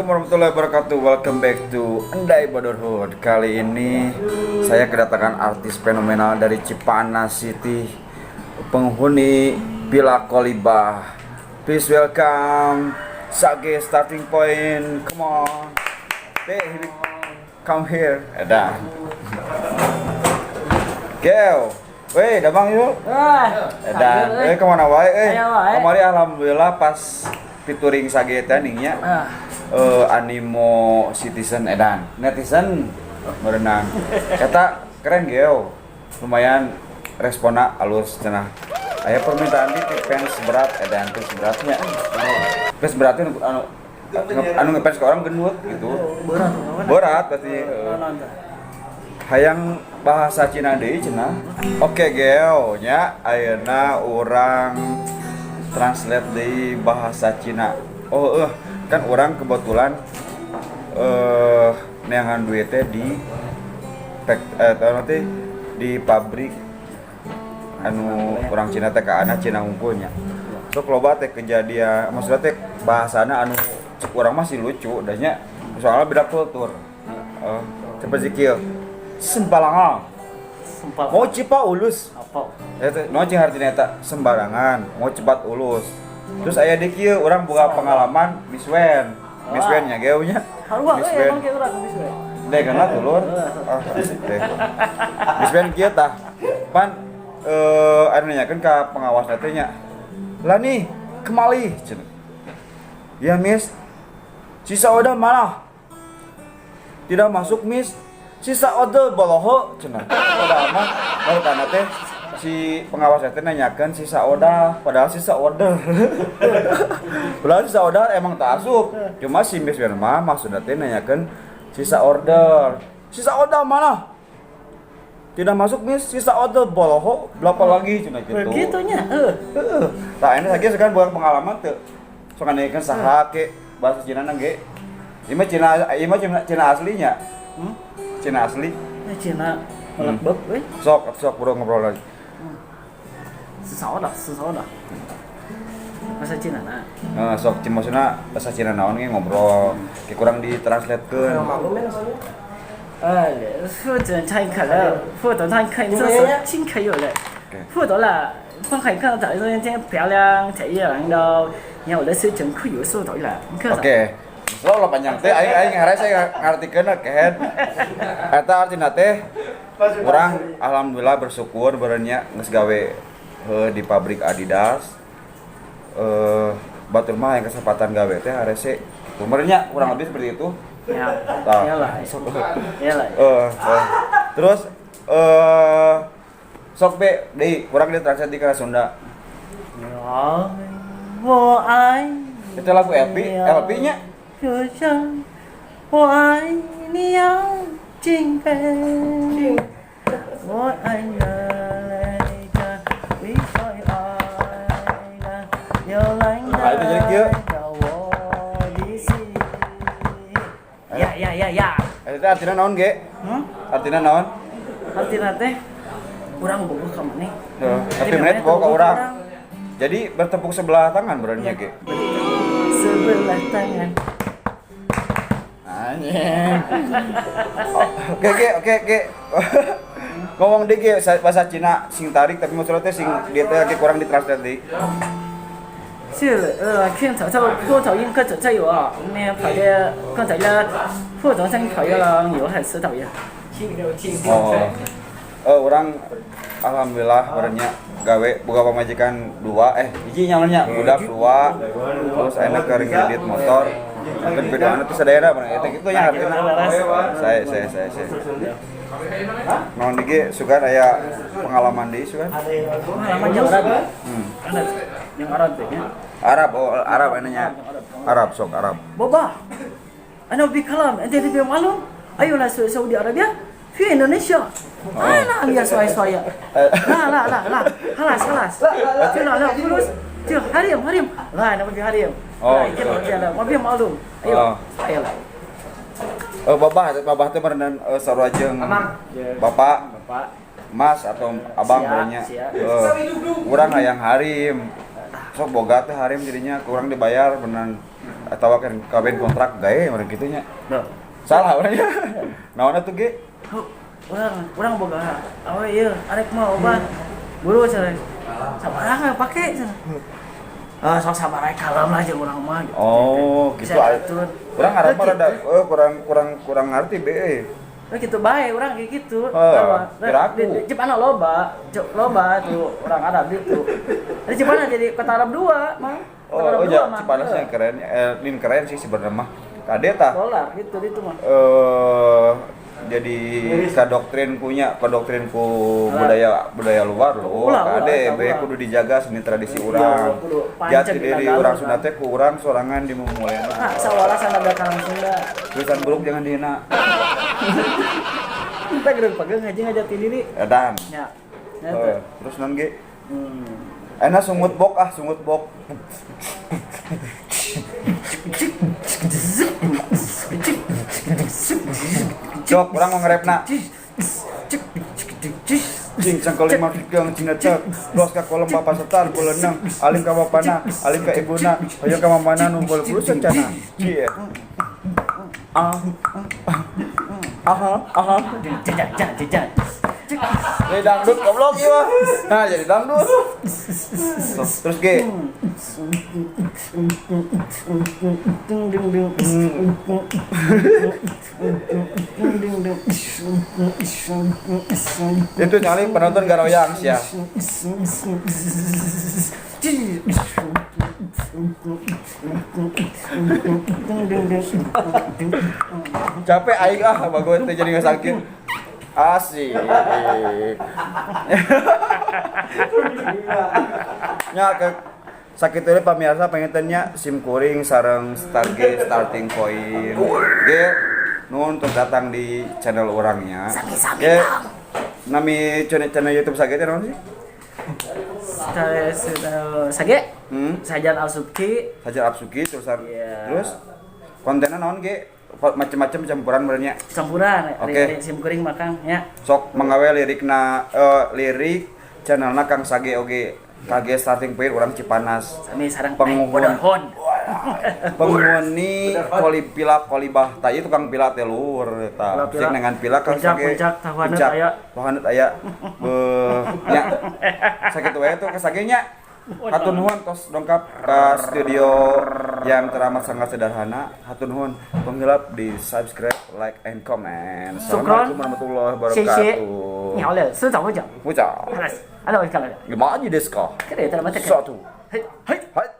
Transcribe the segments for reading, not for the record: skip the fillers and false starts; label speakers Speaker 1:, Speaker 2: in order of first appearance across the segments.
Speaker 1: Assalamualaikum warahmatullahi wabarakatuh. Welcome back to Endai Brotherhood. Kali ini saya kedatangan artis fenomenal dari Cipanas City, penghuni Villa Kolibah. Please welcome Sage Starting Point. Come on. Hey, come here. Edan. Geo. Weh, damang yuk.
Speaker 2: Wah,
Speaker 1: Edan. Eh, kemana wae eh?
Speaker 2: Aya wae.
Speaker 1: Kamari alhamdulillah pas featuring Sage teh nya.
Speaker 2: Ah,
Speaker 1: Animo citizen, edan, netizen berenang eta keren geo, lumayan respona alus cenah. Aya permintaan di fans berat, edan. Fans beratnya, fans berat itu anu anu ngefans ke orang gendut gitu.
Speaker 2: Berat.
Speaker 1: Berat berarti. Hayang bahasa Cina deui cenah. Oke geo nya, ayeuna urang translate deui bahasa Cina. Oh, kan urang kebetulan neangan duit teh di pek teh nanti di pabrik anu orang Cina teh, ka anak Cina hungkulnya. Sok loba teh kejadian, maksudnya teh bahasana anu cek urang masih lucu dahnya, soalnya beda kultur. Seperti kieu, sembarangan.
Speaker 2: Sempal.
Speaker 1: Mau cepat ulus.
Speaker 2: Apa?
Speaker 1: Eta no cing artinya eta sembarangan, mau cepat ulus. Terus aya di kieu, urang boga pengalaman Miss Wen. Miss Wen nya geo nya.
Speaker 2: Harua
Speaker 1: Miss
Speaker 2: we
Speaker 1: Wen.
Speaker 2: Emang kayak urang Miss Wen.
Speaker 1: Deh kana dulur. Ah, asik deh. Miss Wen kieu tah. Pan anu nanyakeun ka pengawas teh nya. "Lah nih, kemali," cenah. "Ya, Miss." "Sisa order mana?" "Tidak masuk, Miss." "Sisa order boloho," cenah. Padahal mah baru kana teh si pengawas teh nanyakeun sisa order, padahal sisa order. Padahal sisa order emang tak asup. Cuma si Miss Wen mah maksudna teh nanyakeun sisa order. "Sisa order mana?" "Tidak masuk, Miss." "Sisa order boloho berapa lagi?" cenah gitu.
Speaker 2: Begitunya, eh.
Speaker 1: Heeh. Tah, ini lagi sekarang buat pengalaman tuh. Sok nanyakeun saha ke bahasa Cina na ge. Ieu mah Cina, ieu mah Cina, Cina aslinya.
Speaker 2: Hmm?
Speaker 1: Cina asli.
Speaker 2: Nah, Cina melebeb we.
Speaker 1: Sok, sok bro, ngobrol lagi.
Speaker 2: 是少的，是少的。Bahasa Cina nah.
Speaker 1: Nah, sok cing, maksudna bahasa Cina naon ge ngobrol, kayak kurang ditranslatekeun.
Speaker 2: 负责他可能负责他可以这是尽可有的。
Speaker 1: Oke.
Speaker 2: 负责了，不可以看到这种漂亮，这样的，你我的手真可有手到了，你看。
Speaker 1: Oke. Slow lah panjang teh aing aing ngare saya ngartikeun kehed. Eta artina teh urang alhamdulillah bersyukur berenya geus gawe di pabrik Adidas. Batur mah yang kesempatan gawe teh harese. Umurnya kurang lebih seperti itu.
Speaker 2: Ya,
Speaker 1: Tah.
Speaker 2: ya lah, ya lah.
Speaker 1: Terus sok be deui kurang ditranslate di kana Sunda.
Speaker 2: 我我爱
Speaker 1: Itu lagu LP, LP nya.
Speaker 2: 就像我爱你要敬佩，我爱的泪的，为所爱的，有来
Speaker 1: Nah, itu jadi kieu.
Speaker 2: 的我的心。Ya ya ya ya.
Speaker 1: Eta artina naon ge?
Speaker 2: Hmm?
Speaker 1: Artina naon?
Speaker 2: Artina teh urang bogoh ka maneh.
Speaker 1: Heeh, tapi maneh bogoh ka urang. Jadi bertepuk sebelah tangan berarti ge.
Speaker 2: Sebelah tangan.
Speaker 1: Anjing. Oke. Ngomong deh ge bahasa Cina sing tarik, tapi maksudnya teh sing dia teh lagi kurang ditranslate deui.
Speaker 2: 是，看早早过早应该早早有啊，我们跑的刚才了，普通上跑了有还是导演。
Speaker 1: Oh. Urang alhamdulillah orangnya gawe boga pamajikan dua, eh hiji nya nya, budak dua, terus ayeuna keur ngedit motor kan bedana tuh sadayana mana eta kitu nya artina. Saya naon di ge sugan aya pengalaman deui sugan.
Speaker 2: Pengalaman yang Arab. Yang Arab teh ya.
Speaker 1: Arab, oh Arab nya, Arab, sok Arab.
Speaker 2: بابا انا بكلام انت تبي معلوم ايوه لا سعودي عربيه في اندونيسيا انا يا شوي شوي لا لا لا لا خلاص خلاص لا لا فلوس حريم حريم لا انا ما في حريم.
Speaker 1: Oh,
Speaker 2: لا
Speaker 1: gitu.
Speaker 2: لا ما في معلوم ايوه. ايوه.
Speaker 1: Oh, babah, babah teh meureunan sarua jeung bapak,
Speaker 2: bapak,
Speaker 1: mas atau abang.
Speaker 2: Sia,
Speaker 1: Berenya
Speaker 2: sia.
Speaker 1: Urang hayang harim, sok boga teh harim, jadinya kurang dibayar beneran. atawa kan kawin kontrak gae urang kitu nya.
Speaker 2: Duh.
Speaker 1: Salah urang nya. Naon atuh ge?
Speaker 2: Urang urang boga awe ieu arek mah obat. Buru cenah. Sabaraha pake cenah. Ah, sok sabar ae kalem lah jeung urang mah gitu.
Speaker 1: Oh, gitu.
Speaker 2: Bisa diatur.
Speaker 1: Urang ngarep mah
Speaker 2: Gitu.
Speaker 1: rada oh, kurang kurang kurang ngerti be.
Speaker 2: Nah, gitu bae urang kayak gitu.
Speaker 1: Oh,
Speaker 2: Loba.
Speaker 1: kira aku.
Speaker 2: Di Cipanas loba, loba tuh orang Arab itu. Di Cipanas jadi kota Arab 2, Mang. Kota
Speaker 1: Oh,
Speaker 2: Arab
Speaker 1: oh
Speaker 2: 2,
Speaker 1: ya,
Speaker 2: Mang.
Speaker 1: Cipanasnya keren, lin keren sih sebenarnya mah. Kade tah.
Speaker 2: Dolar gitu itu mah.
Speaker 1: Jadi kadoktrin punya, kadoktrin ku budaya budaya luar loh.
Speaker 2: Ulah, ulah,
Speaker 1: Kade
Speaker 2: eta
Speaker 1: be
Speaker 2: ulah.
Speaker 1: kudu dijaga seni tradisi
Speaker 2: Iya,
Speaker 1: urang.
Speaker 2: kudu pancen
Speaker 1: Jati diri
Speaker 2: dina
Speaker 1: urang
Speaker 2: galon,
Speaker 1: Sunda teh ku urang sorangan dimumulena.
Speaker 2: Nah, sawala sana belakang Sunda.
Speaker 1: Tulisan buruk jangan dihina.
Speaker 2: Kita gereng pegang aja ngajati diri.
Speaker 1: Edan.
Speaker 2: Ya. Ya,
Speaker 1: Eh, terus non ge?
Speaker 2: Hmm.
Speaker 1: Enak sungut bok ah, sungut bok. Cok, urang mau nge-rapna. Cing cangkol lima tigang cina cek. Los ka kolom bapak setar buleneng. Alim ka bapana, alim ka ibuna, hoyong ka mamana numpul bulu sencana. Cie. Ah. Aha, aha.
Speaker 2: Jajak, jajak, jajak.
Speaker 1: Jadi dangdut goblok ieu mah. Nah, jadi dangdut. Terus ge.
Speaker 2: Dung dung dung. Dung dung dung.
Speaker 1: Itu nyali penonton garoyang sia. Capek aing ah, bagus teh jadi nggak sakit. Asik. Nya ke sakit teh pamirsa pengennya sim kuring sareng Stargate starting point. Ge nuhun untuk datang di channel orangnya.
Speaker 2: Sami-sami,
Speaker 1: Ge
Speaker 2: Bang.
Speaker 1: nami channel YouTube Sage teh naon sih?
Speaker 2: Sage,
Speaker 1: Hmm,
Speaker 2: Sajan Al-Subki.
Speaker 1: Sajar Absuki terusan.
Speaker 2: Iya.
Speaker 1: Terus kontennya naon ge? Macem-macem campuran berenya.
Speaker 2: Campuran,
Speaker 1: Oke.
Speaker 2: okay. Sim kuring makan ya.
Speaker 1: Sok mangawe lirikna lirik channelna Kang Sage oge. KG starting point orang Cipanas.
Speaker 2: Sami sarang
Speaker 1: Penguhun.
Speaker 2: Hon.
Speaker 1: Penghuni kolipila kolibah tah ieu tukang pila teh luhur eta.
Speaker 2: Pila-pila.
Speaker 1: Cek dengan pila Kang
Speaker 2: Puncak,
Speaker 1: Sage.
Speaker 2: puncak, tahuaneut
Speaker 1: Puncak,
Speaker 2: aya.
Speaker 1: Tahuaneut aya. Beuh, nya. Sakitu wae tuh ka Sage nya. Hatur nuhun tos dongkap ke studio yang teramat sangat sederhana. Hatur nuhun penghilap di subscribe, like and comment.
Speaker 2: Syukron.
Speaker 1: Assalamualaikum warahmatullahi
Speaker 2: 谢谢。
Speaker 1: wabarakatuh.
Speaker 2: 你好了，是怎么讲？
Speaker 1: Mucha.
Speaker 2: 好了，我看了，
Speaker 1: Gimana desu ka?
Speaker 2: 这里得了，
Speaker 1: Satu.
Speaker 2: 嘿，嘿，
Speaker 1: Hai.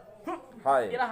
Speaker 1: Hai.
Speaker 2: 别了。